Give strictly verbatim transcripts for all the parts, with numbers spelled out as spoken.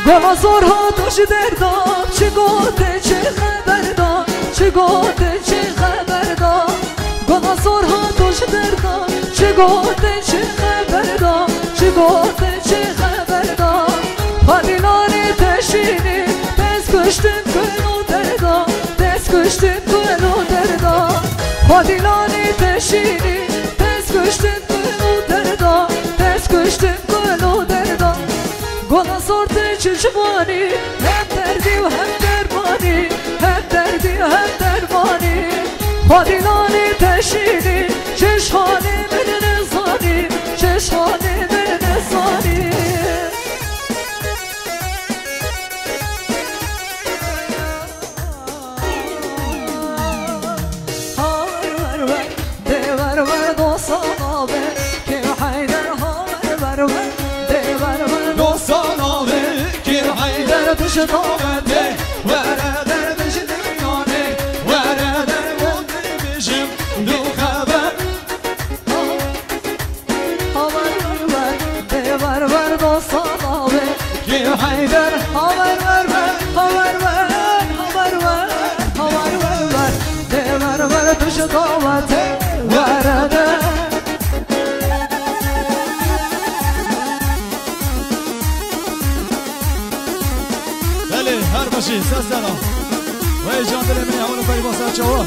Gola zor hato ji derdan, çi gote çi xeber da, çi gote çi xeber da. Gola zor hato ji derdan, çi gote çi xeber da, çi gote çi xeber da. Xwedî lanê teşînî, dest kuştin ku lo derda, dest kuştin ku lo derda. Xwedî lanê teşînî, dest kuştin ku lo derda, dest kuştin ku lo derda. Gola zor te çi ciwanî, hem derdî û hem dermanî, hem derdî û hem dermanî. Xwedî lanê teşînî, çi ji halê min nizanî, çi ji halê min nizanî. Hawer wer wer, dê wer wer dosan abi, kêm Heyder hawer wer wer, dê wer wer dosan abi, kêm Heyder dişt avete, were der dişt dünyanê, were der û dibijim du xeber. Haber ver ver, dê ver ver dosta dawe. Kê Heyder, haber ver ver, haber ver, haber ver, haber ver ver. Dê ver ver, tu ji dawetê were de. Belê, her bijî, ser sera. Wey can dilê min ya, hûn ê berî basa çawa.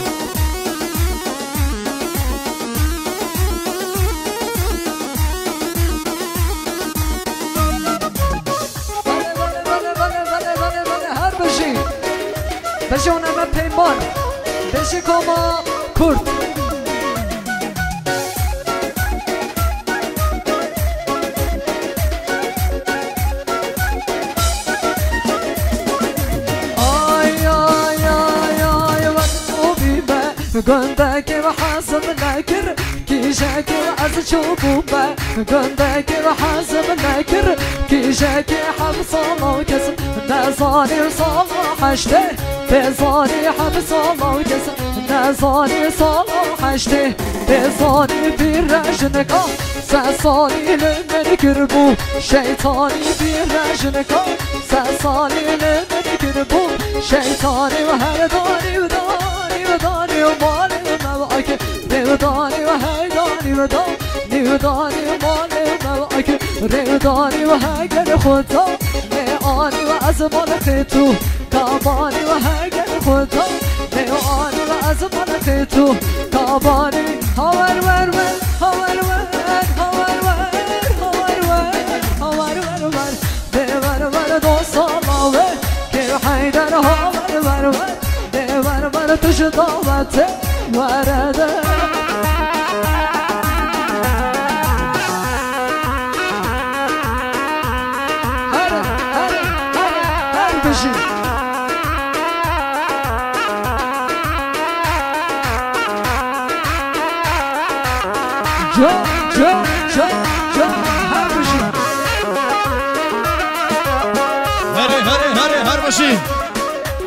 Her bijî. Bijî û neme peyman. Bijî koma Kurd. Ay, ay, ay, ay, wek çûbî me, gundekê we hezim nekir, kîjekê we ez çûbû me, gundekê we hezim nekir, kîjekê heft sala û kesim nezanî sala heştê, tê zanî heft sala û kesim nezanî sala heştê, tê zanî pîre jinika. Se salî li min kiribû, şeytanî bîre jinika. Se salî li min kiribû, şeytanî û her danî û danî û danî û malê me vake. Nêv danî û hey danî û danî û danî û malê me vake. Rêv danî û heger xwe da, nê anî û ez malê xê tu. Kabanî û heger xwe da, nê anî û ez malê xê tu. Kabanî. Hawer wer wer, hawer wer, hawer wer, hawer wer, hawer wer wer. Dê wer wer dosta lawe, kê Heyder hawer wer wer. Dê wer wer tu ji dawetê were de. Her, her, her, her bijî. Can, can, can, can, her bijî. Herê, herê, herê, her bijî.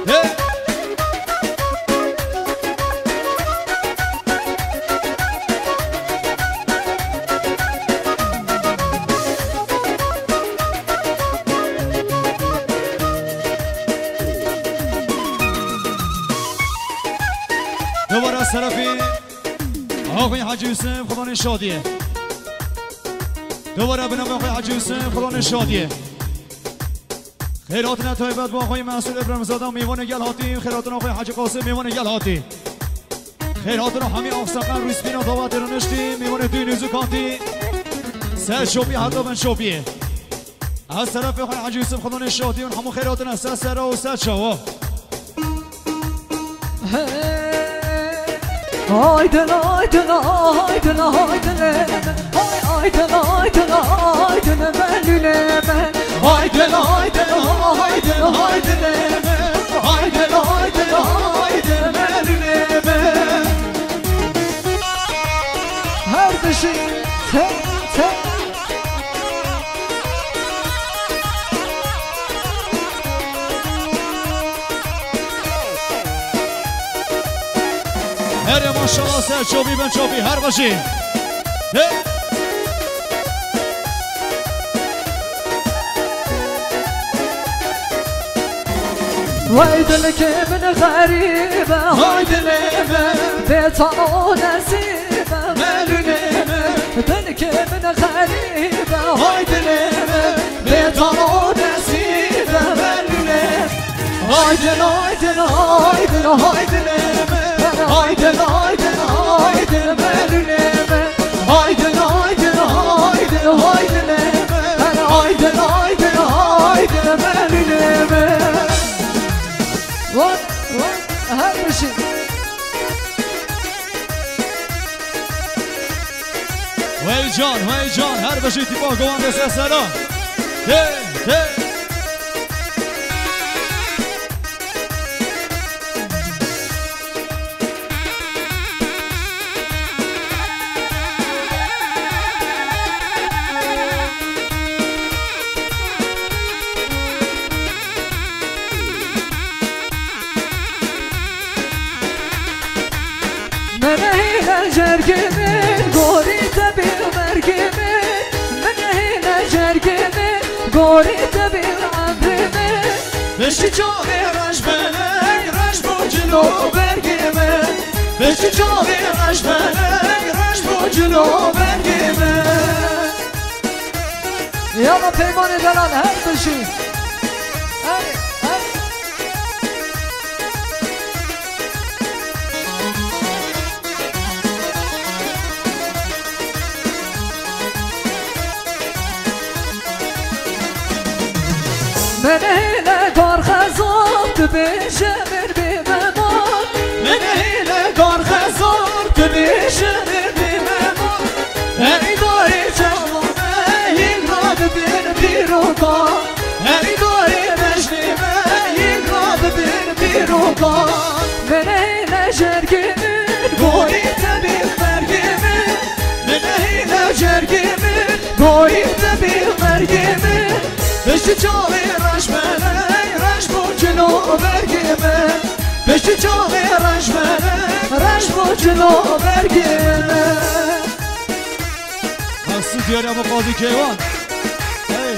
Hey. Dubare serefî Axwî Hecî Yusuf, xulonê şadiyê. Dubare binama Axwî Hecî Yusuf, xulonê şadiyê. Xêrhatina taybet bo axayî Mesûd Îbrahîmzade, mêvanê gel hatî. Xêrhatina axayî Hecî Qasim, mêvanê gel hatî. Xêrhatina hemî axsaqan rûspîna davetê rûniştî, mêvanê dû nêzûk hatî. Ser şopî, heta bin şopî. Ez serefê xwe Hecî Yusuf, xulonê şadî û hemû xêrhatina ser sera û ser çawa. Haydin, haydin, haydin, haydin, hay, haydin, haydin, haydin, melûlê me. Haydin, haydin, haydin, haydin, haydin, haydin, haydin, melûlê me. Her dişi, te, te. Herê maşallah, ser çopî bin çopî, her bijî. Hey! Vay dilkê min xerîb e, hay dilê min, bê ta û nesîb e, melûlê min. Dilkê min xerîb e, hay dilê min, bê ta û nesîb e, melûlê min. Haydin, haydin, haydin, haydin, haydin, haydin, haydin, melûlê min. Haydin, haydin, haydin, haydin, haydin, haydin, haydin, melûlê min. Wan, wan, her bijî. Hey can, hey can, her bijî tîpa Gowan de ser sera. Hey, hey. Min hîne cergê min, gorî te bî mergê min. Min hîne cergê min, gorî te bî emrê min. Beşî çavê reş beleng, reş bo cilo bergê min. Beşî çavê reş beleng, reş bo cilo bergê min. Yala peymanê delal her bijî. Hey, hey. Min hêle gar xezab dibêje min bê meman. Min hêle gar xezab dibêje min bê meman. Herî darê çeşma me yek radibin pîroka. Herî darê bejnê me yek radibin pîroka. Min hêle cergê min, gorî te bî mergê min. Min hêle cergê min, gorî te bî mergê min. Piştî çavê reş beleng, reş bo cilo bergê min. Piştî çavê reş beleng, reş bo cilo bergê min. Mesûd Yar Abu Qazî Keywan. Hey.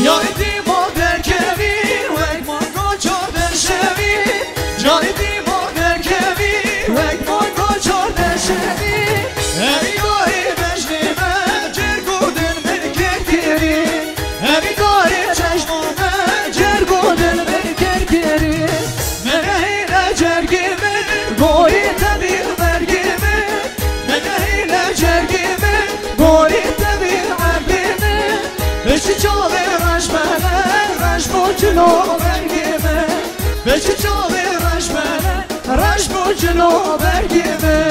Yarê dî ma derkevî, wek manga çardeh şevî. Yarê dî ma derkevî, wek manga çardeh şevî. Herî darê bejnê me, cerg û dil min kir kirî. Herî darê çeşma me, cerg û dil min kir kirî. Min hêle cergê min, gorî te bî mergê min. Min hêle cergê min, gorî te bî mergê min. Piştî çavê reş beleng, reş bo cilo bergê min. Piştî çavê reş beleng, reş bo cilo bergê min.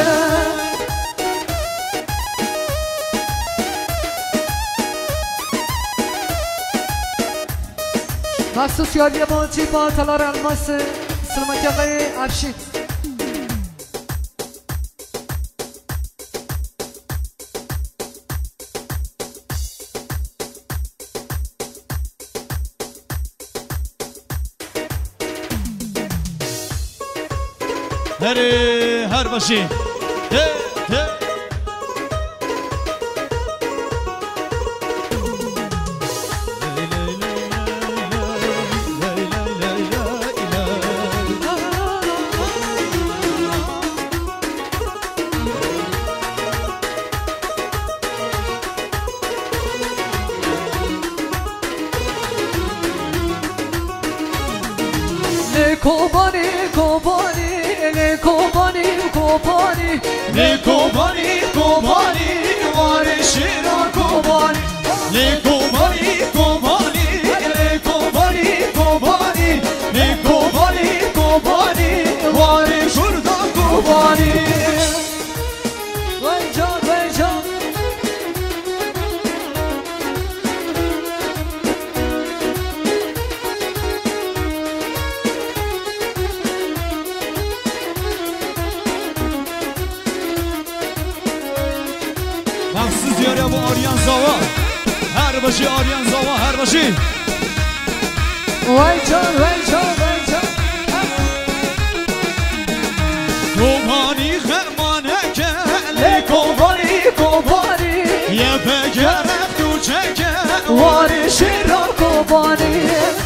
Maxsus yardiye bo tîpa Talar Elmas, Silmekeveyê Efşîn. Herê, her başî. He, he. Lê Kobanî, Kobanî, lê Kobanî, Kobanî. Lê Kobanî, Kobanî, warê şêra Kobanî. Lê Kobanî, Kobanî, lê Kobanî, Kobanî. Lê Kobanî, Kobanî, warê kurda Kobanî. Vay can, vay can. Maxsus diyariya bo Aryan Zawa. Her bijî Aryan Zawa, her bijî. Vay can, vay can, vay can. Kobanî xemaneke, lê kobanî, kobanî. Ye begerek tu çeke, warê şêra kobanî.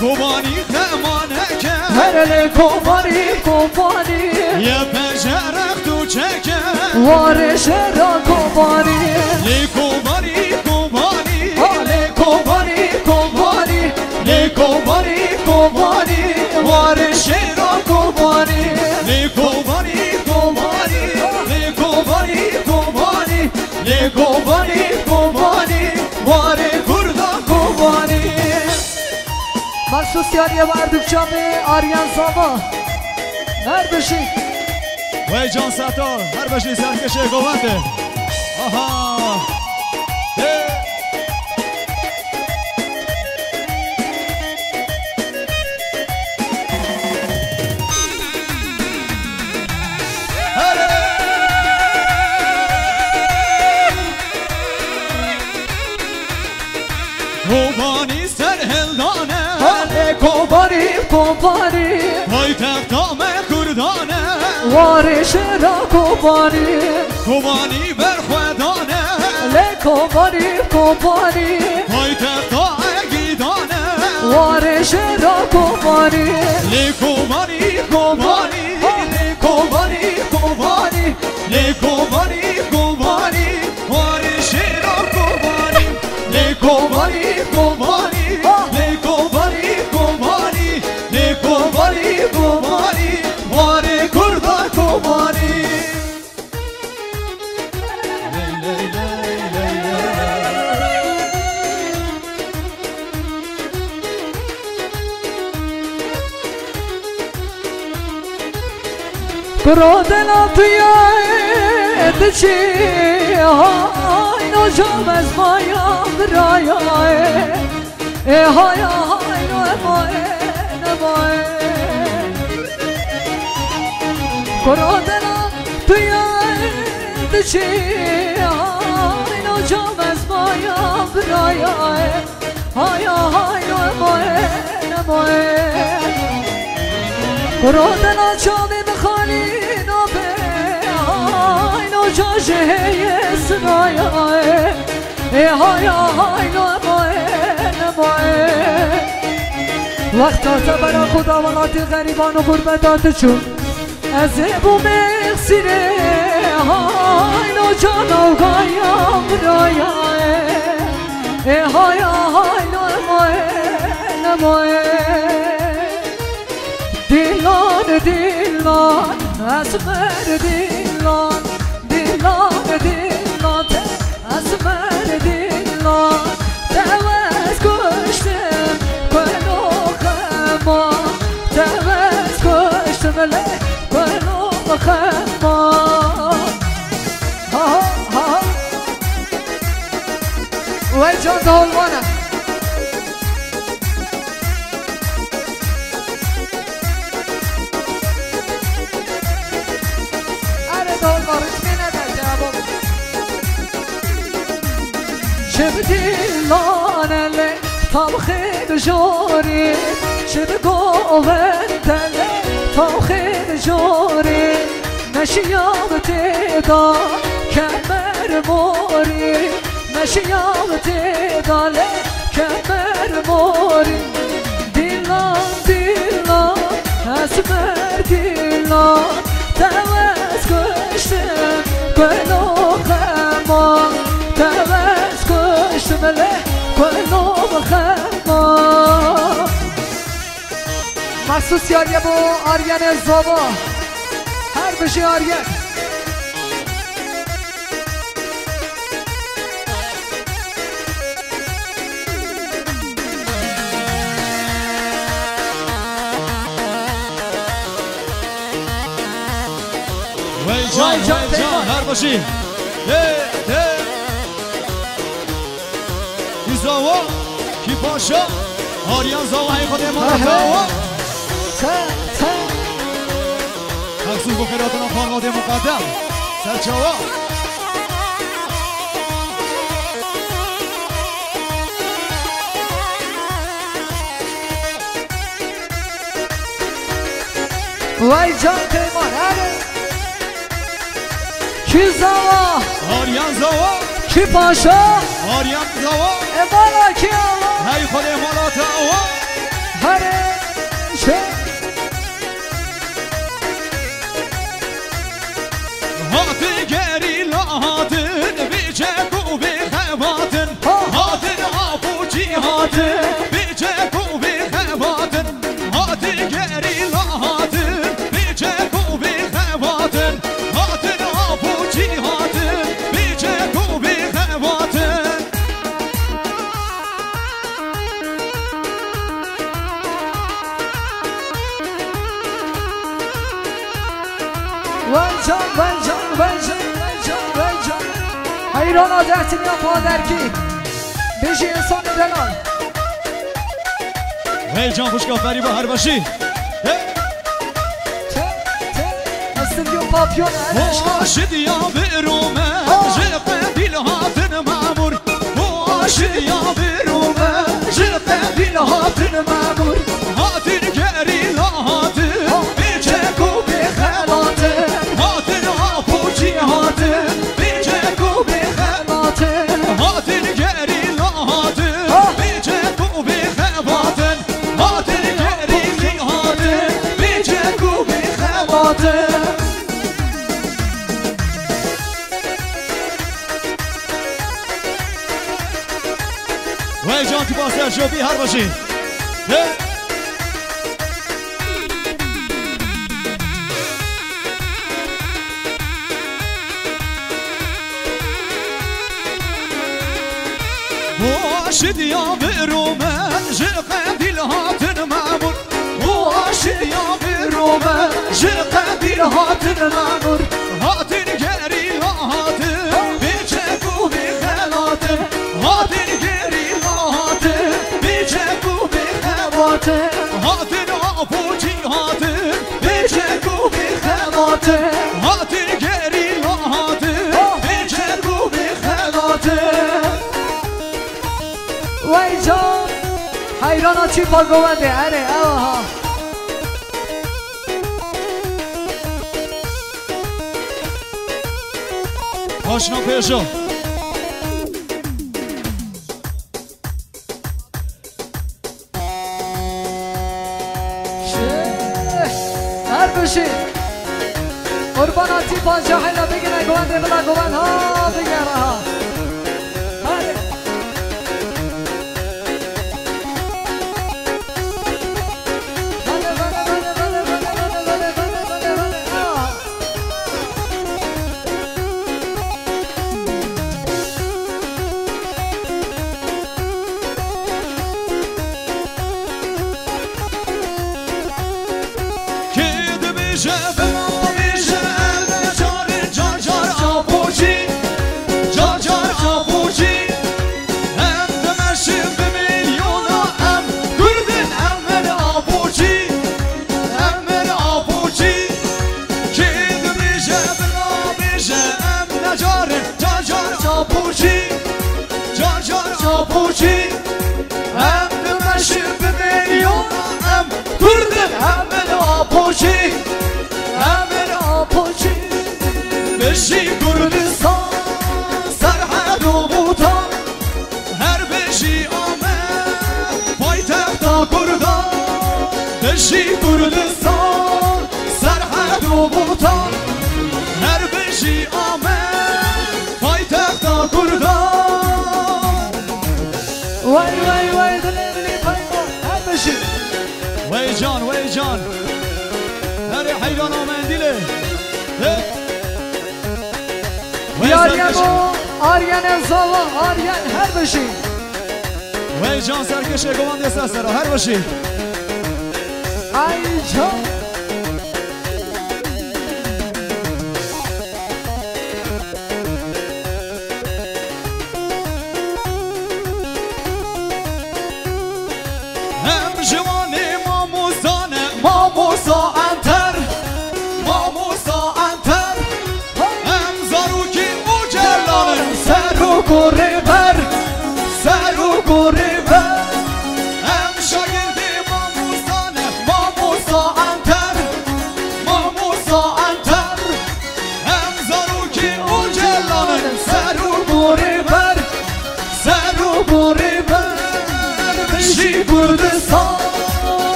Kobanî xemaneke. Her lê kobanî, kobanî. Ye begerek tu çeke. Warê şêra kobanî. Lê kobanî, kobanî. Ha, lê kobanî, kobanî. Lê kobanî, kobanî. Warê şêra kobanî. Lê kobanî, kobanî. Lê kobanî, kobanî. Lê kobanî, kobanî. Warê kurda kobanî. Maxsus diyariya bo Erdikçamê Aryan Zava. Her bijî. Wey can Setar, her bijî serkişê govende. Aha. Hey. Kobanî serhildane. Hele kobanî, kobanî. Paytexta me kurdane. Warê şêra kobanî. Kobanî berxwedane. Lê kobanî, kobanî. Paytexta egîdane. Warê şêra kobanî. Lê kobanî, kobanî. Lê kobanî, kobanî. Lê kobanî, kobanî. Warê şêra kobanî. Lê kobanî, kobanî. Lê kobanî, kobanî. Lê kobanî, kobanî. Warê kurda kobanî. Kuro dela tu ye diçî, hay no camez maya biraya. E haya haylo emaye nemaye. Kuro dela tu ye diçî, haylo camez maya biraya. Haya haylo emaye nemaye. Kuro dela çavê min xalî nabe, haylo ca ji heye siraya. Ê haya haylo emaye nemaye. Wexta te bera xwe da welatê xerîban û xurbeta tu çû. Ez ê bûm mêxsîrê haylo cana û gaya biraya. Ê haya haylo emaye nemaye. Dîlan, dîlan, esmer dîlan. Dîlan, dîlan, te esmer dîlan. Te wez kuştim, kelo xema. Te wez kuştim, lê kelo xema. Ha, ha, ha. Wey can dawulmana. Are dol barış mene de cevabım. Çi bi dîlane lê tabxê bi jorî, çi bi govende lê tabxê bi jorî. Meşiya bi têda kemer morî. Meşiya têda lê kemer morî. Dîlan, dîlan, esmer dîlan. Te wez kuştim, kelo xema. Te wez kuştim lê kelo xema. Maxsus yariye bo Aryenê Zava. Her bijî Aryen. Wey can, wey can, wey can, her bijî. Hey, hey. Kî Zawa, kî Paşa, Aryan Zawa, hey Xwedê mala Zawa. Te, te. Maxsus bo xêratina xwarmadê muqedem. Serçawa. Vay can Peyman, hadi. Kî zawa? Aryan zawa. Kî paşa? Aryan zawa. E bala kî awa? Hey Xwedê mala te awa. Hadi. Şey. Hatin gerîla hatin, bê çek û bê xebatin. Ha. Hatin apoçî hatin, bê çek û bê xebatin. Hatin gerîla hatin, bê çek û bê xebatin. Hatin apoçî hatin, bê çek û bê xebatin. Vay can, vay can, vay can, vay can, vay can. Heyrana dertini yapa dergi. Bêjî însanê delal. Hey can xwişka ferîba her başî. Hey. Te, te, Silvio Papione, her başka. Şidiya birûme, ha, ji qendîl hatin memûr. Şidiya birûme, ji qendîl hatin memûr. Hatin gerîla hatin, bê çek û bê xebatin. Hatin apoçî hatin, bê çek û bê xebatin. Hatin gerîla hatin, bê çek û bê xebatin. Hatin gerîla hatin, bê çek û bê xebatin. Wey can tipa Serjo bî her başî. He. Şidiya birûme, ji qendîl hatin memûr. Şidiya birûme, ji qendîl hatin memûr. Hatin gerîla hatin, bê çek û bê xelatin. Hatin gerîla hatin, bê çek û bê xelatin. Hatin apoçî hatin, bê çek û bê xelatin. Hatin gerîla hatin, bê çek û bê xelatin. Wey can, heyrana çîpa govendê, erê, ewa ha. Başna pêşo. Her bişî. Qurbana tîpan cahila bigine govendê bila govend ha bigere ha. Hadi. Kê dibêje, bila bêje, em necarin car car apoçî, car car apoçî. Em dimeşin bi milyona, em Kurd in, em in apoçî, em in apoçî. Kê dibêje, bila bêje, em necarin car car apoçî, car car apoçî. Em dimeşin bi milyona, em Kurd in, em in apoçî, em in apoçî. Bijî Kurdistan, Serhed û Botan. Her bijî Amed, paytexta Kurdan. Bijî Kurdistan, Serhed û Botan. Her bijî Amed, paytexta Kurdan. Wey, wey, wey, dilê dilê peyma, her bijî. Wey can, wey can. Herê heyran Amendî lê. He. Wey Diyar serkeş. Yemo, Aryen Zava, Aryen her bijî. Wey can serkeşê govendê ser sera, her bijî. Ay can. Em ji Wanê mamosta ne, mamosta Enter, mamosta Enter. Em zarokê Ocalan in, serok û rêber, serok û rêber. Em şagirdê mamosta ne, mamosta Enter,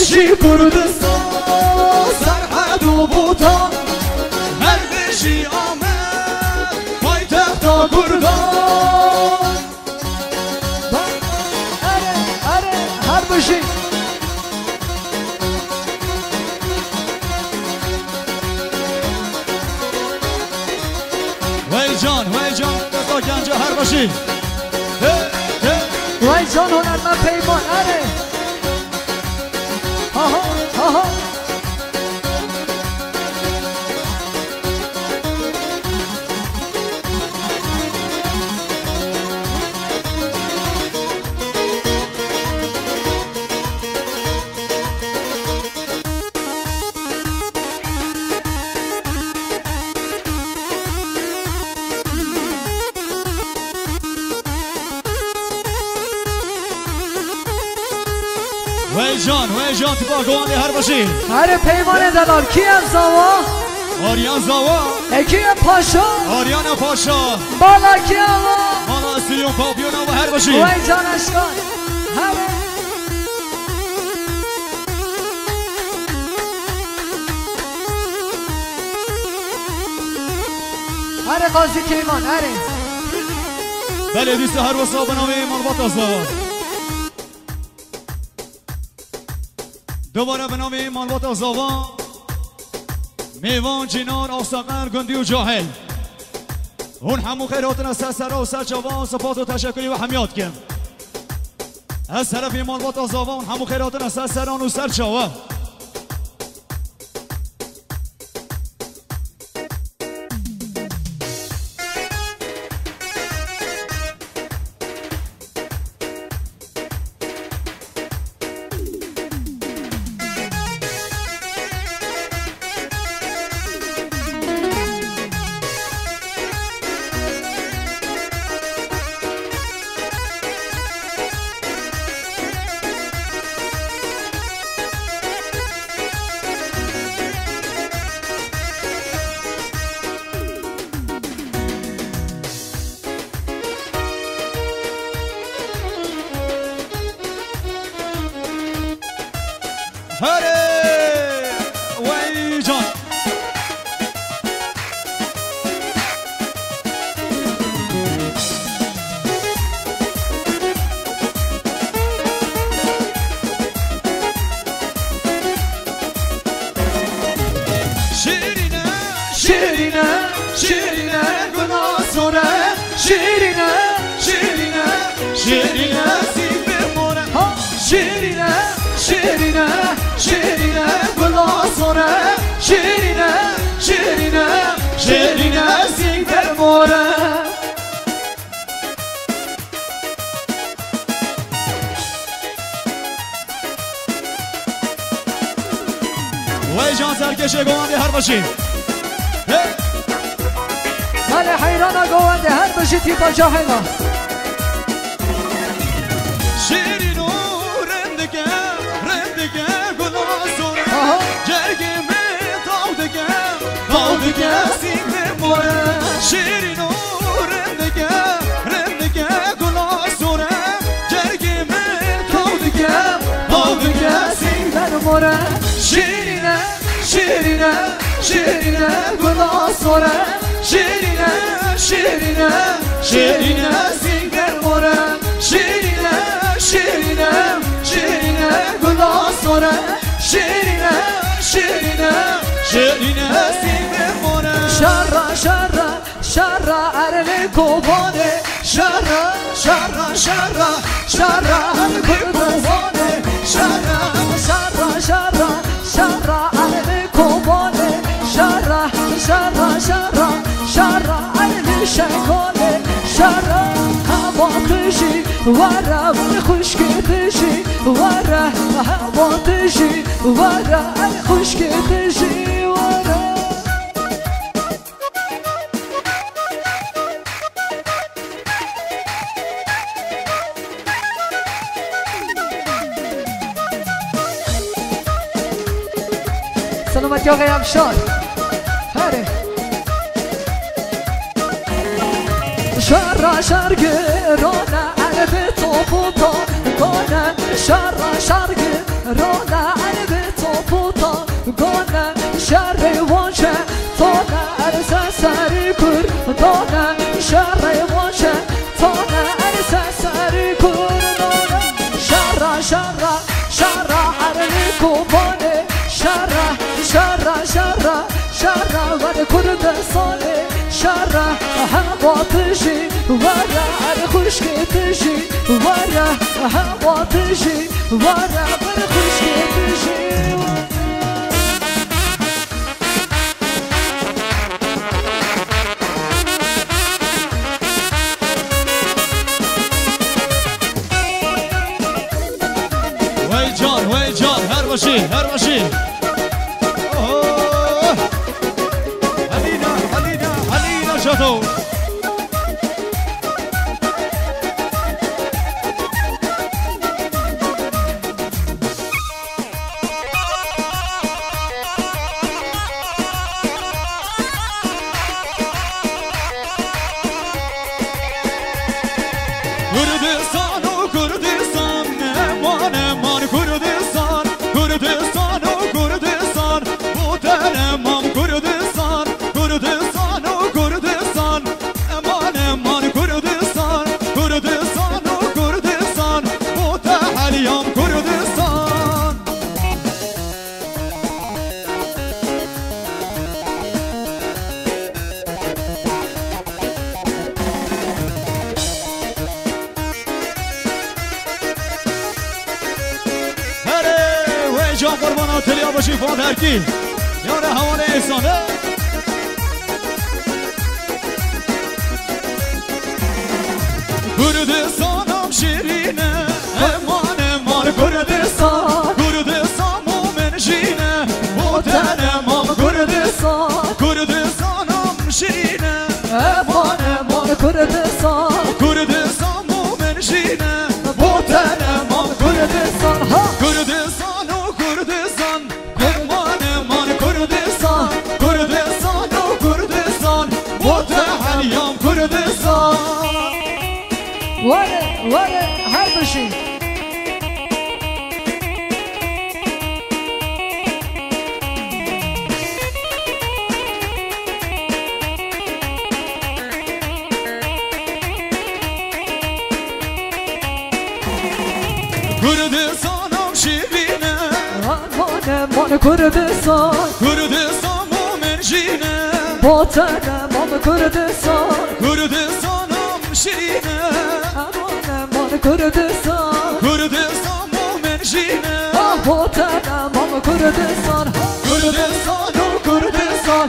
Ji Kurdistan, Serhed û Bûtan, her bijî Amed, paytexta Kurdan. Erê, erê, her bijî. Wey can, wey can, desta gence her bijî. Hey, hey. Wey can, hunermend Peyman, erê. Ha ha, ha ha. Wey can, wey can, tipa Gowanê her bijî. Erê Peymanê delal, kî ye zawa? Aryan Zawa. E, kî ye paşa? Aryana Paşa. Bala kî ye wa? Mala Siryon Papiyona ve her bijî. Wey can eşkan. Her. Erê Qazî Keyman, erê. Belê, dîsa her wisa bi navê Malbata Zawa. Dubare bi navê Malbata Zava, mêvan, cînar, axsaqer, gundî û cahil. Hûn hemû xêr hatine ser sera û ser çava, sipas û teşekurî we hemiya dikim. Ez serefê Malbata Zava, hûn hemû xêr hatine ser seran û ser çava. Herê wey can. Şirine, şirine, şirine, gula sore. Şirine, şirine, şirine, sîpê more. Ha! Şirine, şirine, şirine, gula sore. Şirine, şirine, şirine, sîpê more. Wey can serkêşê Gowanê her bijî. Hey! Belê heyrana Gowanê her bijî tîpa cahila. Şêrîno rindike, rindike gula sore. Aha. Cergê min taw dike, taw dike sînê more. Şêrîno rindike, rindike gula sore. Cergê min taw dike, taw dike sînê more. Şêrîne, şêrîne, şêrîne gula sore. Şêrîne, şêrîne, şêrîne sînê more. Şêrîne, şêrîne, şêrîne gula sore. Şêrîne, şêrîne, şêrîne sînê more. Şerra, şerra, şerra erlê Kobanê. Şerra, şerra, şerra, şerra erlê Kobanê. Şerra, şerra, şerra, şerra erlê Kobanê. Şerra, şerra, şerra, şerra erlê Şengalê. Şerra, hema tu jî were, were xwişkê tu jî were, hema tu jî were, ey xwişkê tu jî were. Selametiya xeyr Şar. Herê. Şerra şergirane erbe toputan. Gone şerra şergî, rone erbê topota. Gone şerrê wan çe, tone erze serî kur. Gone şerrê wan çe, tone erze serî kur. Gone şerra, şerra, şerra erlî kobanê. Şerra, şerra, şerra, şerra ver Kurdistanê. Şerra heva tu jî, were er xwişkê tu jî, were heva tu jî, were ver xwişkê tu jî. Wey can, wey can, her weşî, her weşî. Oho! Helîna, helîna, helîna şato. Kurdistan û Kurdistan, eman, eman Kurdistan. Kurdistan û Kurdistan, bo te ne mam Kurdistan. Kurdistan û Kurdistan, eman, eman Kurdistan. Kurdistan û Kurdistan, bo te heliyam Kurdistan. Herê, wey can qurbana teliya bişî Faderkî. Yare hevalê êsan e. Kurdistanam şirîn e, eman, eman Kurdistan. Kurdistan momin jîn e, bo te ne mam Kurdistan. Kurdistanam şirîn e, eman, eman Kurdistan. Kurdistan momin jîn e, bo te ne mam Kurdistan. Ha! Kurdistan û Kurdistan, eman, eman Kurdistan. Kurdistan û Kurdistan, bo te heliyam Kurdistan. Were, were, her bijî. Kurdistanam şirîn e. Eman, eman Kurdistan. Kurdistan momin jîn e. Bo te ne mam Kurdistan. Kurdistanam şirîn e. Eman, eman Kurdistan. Kurdistan momin jîn e. Ah, bo te ne mam Kurdistan. Kurdistan û Kurdistan,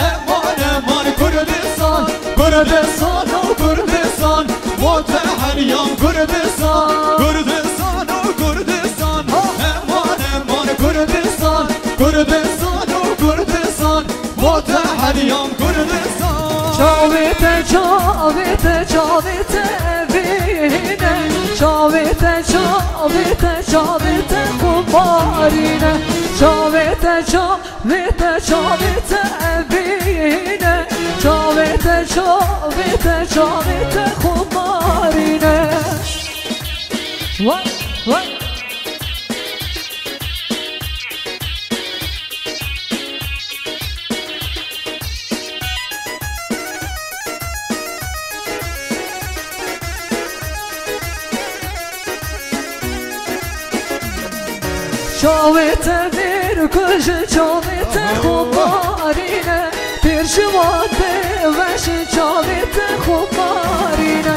eman, eman Kurdistan. Kurdistan û Kurdistan, bo te heliyam Kurdistan. Kurdistan û Kurdistan, eman, eman Kurdistan. Kurdistan û Kurdistan, bo te heliyam Kurdistan. Çavê te, çavê te, çavê te evîne. Çavê te, çavê te, çavê te xumarîne. Çavê te, çavê te, çavê te evîne. Çavê te, çavê te, çavê te xumarîne. Vay, vay. Çavê te vêr kujin, çavê te xumarîne. Pêr ji wan bêweş in, çavê te xumarîne.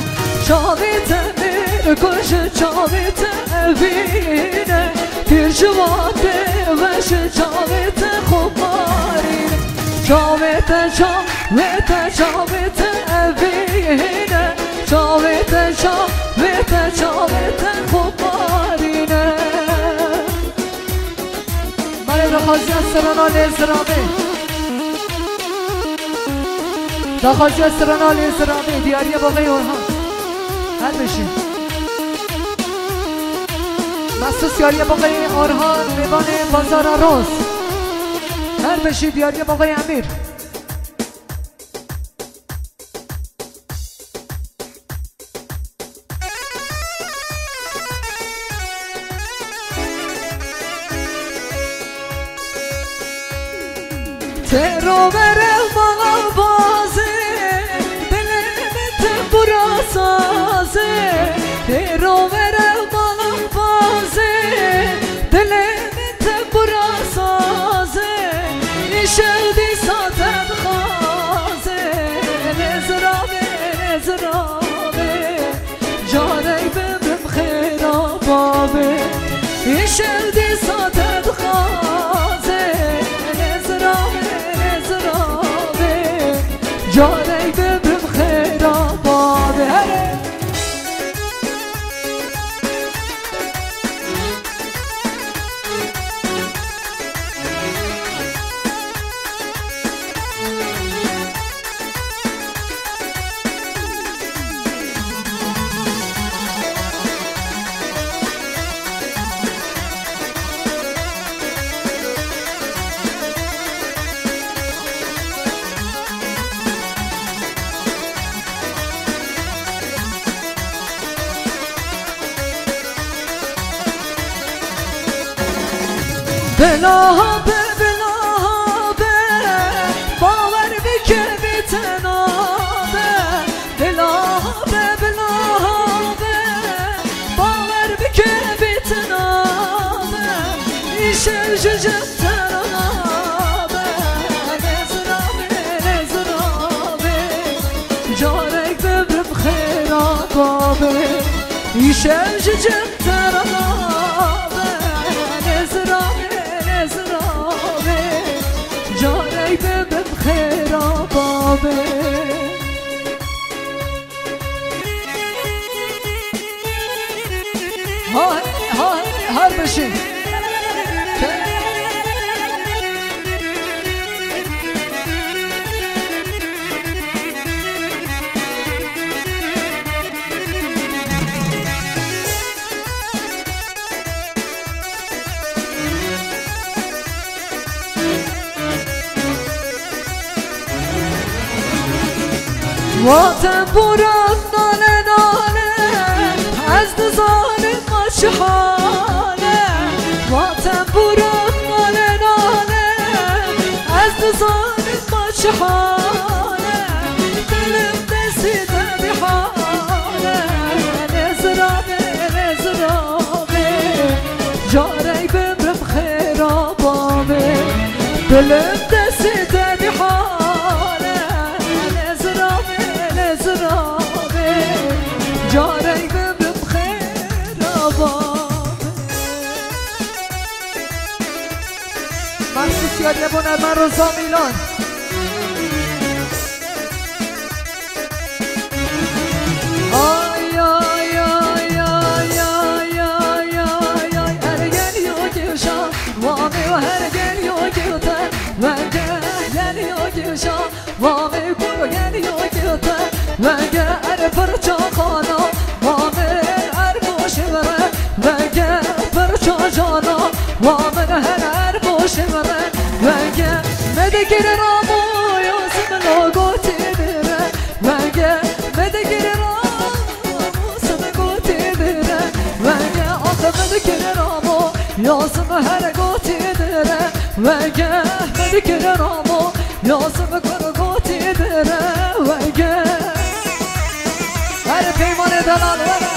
Çavê te vêr kujin, çavê te evîne. Pêr ji wan bêweş in, çavê te xumarîne. Çavê te, çavê te, çavê te evîne. Çavê te, çavê te, çavê te xumarîne. Belê, daxwaziya strana lê ziravê. Daxwaziya strana lê ziravê. Diyariye Boxê Orhan. Her bijî. Mexsûs diyariye Boxê Orhan, mêvanê Bazara Roz. Her bijî diyariye Boxê Emîr. Têro were mala bazê, dilê min tembura sazê. Têro were mala bazê, dilê min tembura sazê. Îşev dîsa te dixwazê, lê ziravê, lê ziravê. Carek bibim xêra bavê, îşev dîsa te dixwaze. Lê ziravê, lê ziravê, carek bibim xêra bavê. Here! Bila be, bila be, bawer bike vî tena be. Bila be, bila be, bawer bike vî tena be. Îşev ji cem te re nabe. Lê ziravê, lê ziravê, carek bibim xêra bavê. Îşev ji cem te re nabe. Lê ziravê, lê ziravê, carek bibim xêra bavê. Ha, ha, her bişî. Wa tembûran nale nale, ez dizanim ma çi hal e. Wa tembûran nale nale, ez dizanim ma çi hal e. Dilim destî te bî hal e. Lê ziravê, lê ziravê, carek bibim xêra bavê. Dilim destî te bî hal e. Lê ziravê, lê ziravê, carek bibim xêra bavê. Maxsus yadiye bo nerman Roza Mîlan. Ay, ay, ay, ergeliyo kişa, vame ergeliyo kişa, venge geliyo kişa, vame kuro geliyo kişa, venge er parça xana, vame er boşevre, venge parça cana, vame her er boşevre, venge medekir ramo yo simlo gotire. Venge, me digire ramo, sebe gotî dire. Venge, axe me digire ramo, yazim here gotî dire. Venge, me digire ramo, yazim kur gotî dire. Venge. Her peymanê delal were.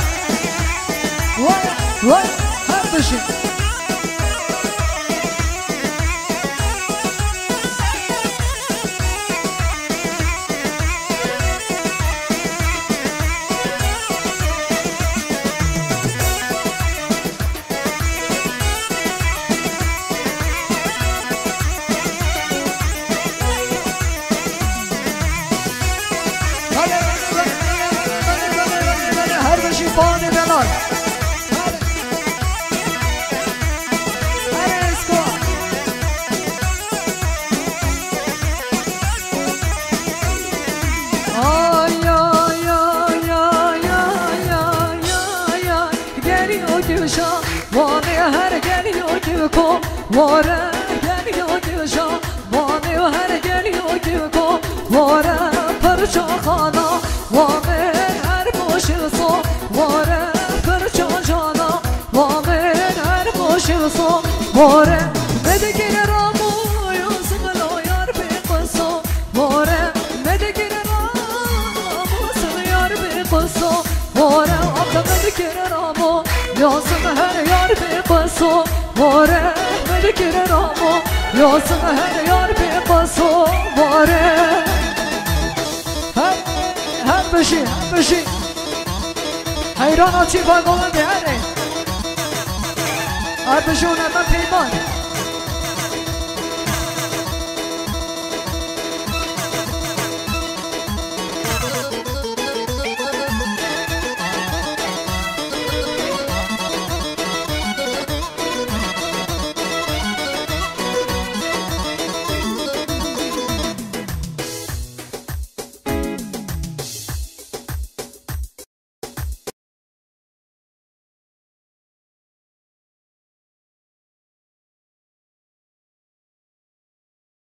Vay, vay, her dişin. Her beşî panê delal. Ay, ay, ay, ay, ay, ay, ay, ay, ay. Geliyor Gülşah, vane her geliyor Gülko, vare geliyor Gülşah. Vame her geliyo ki ko, vare parça xana, vame her boşi so, vare parça cana, vame her boşi so, vare. Me digire ramo, yozim lo yar be, Ware, min kire ramo, yazim her yar pê paso. Ware. Her, her bijî, her bijî. Heyrana çî bagolan de here. Her bijî û neme peyman.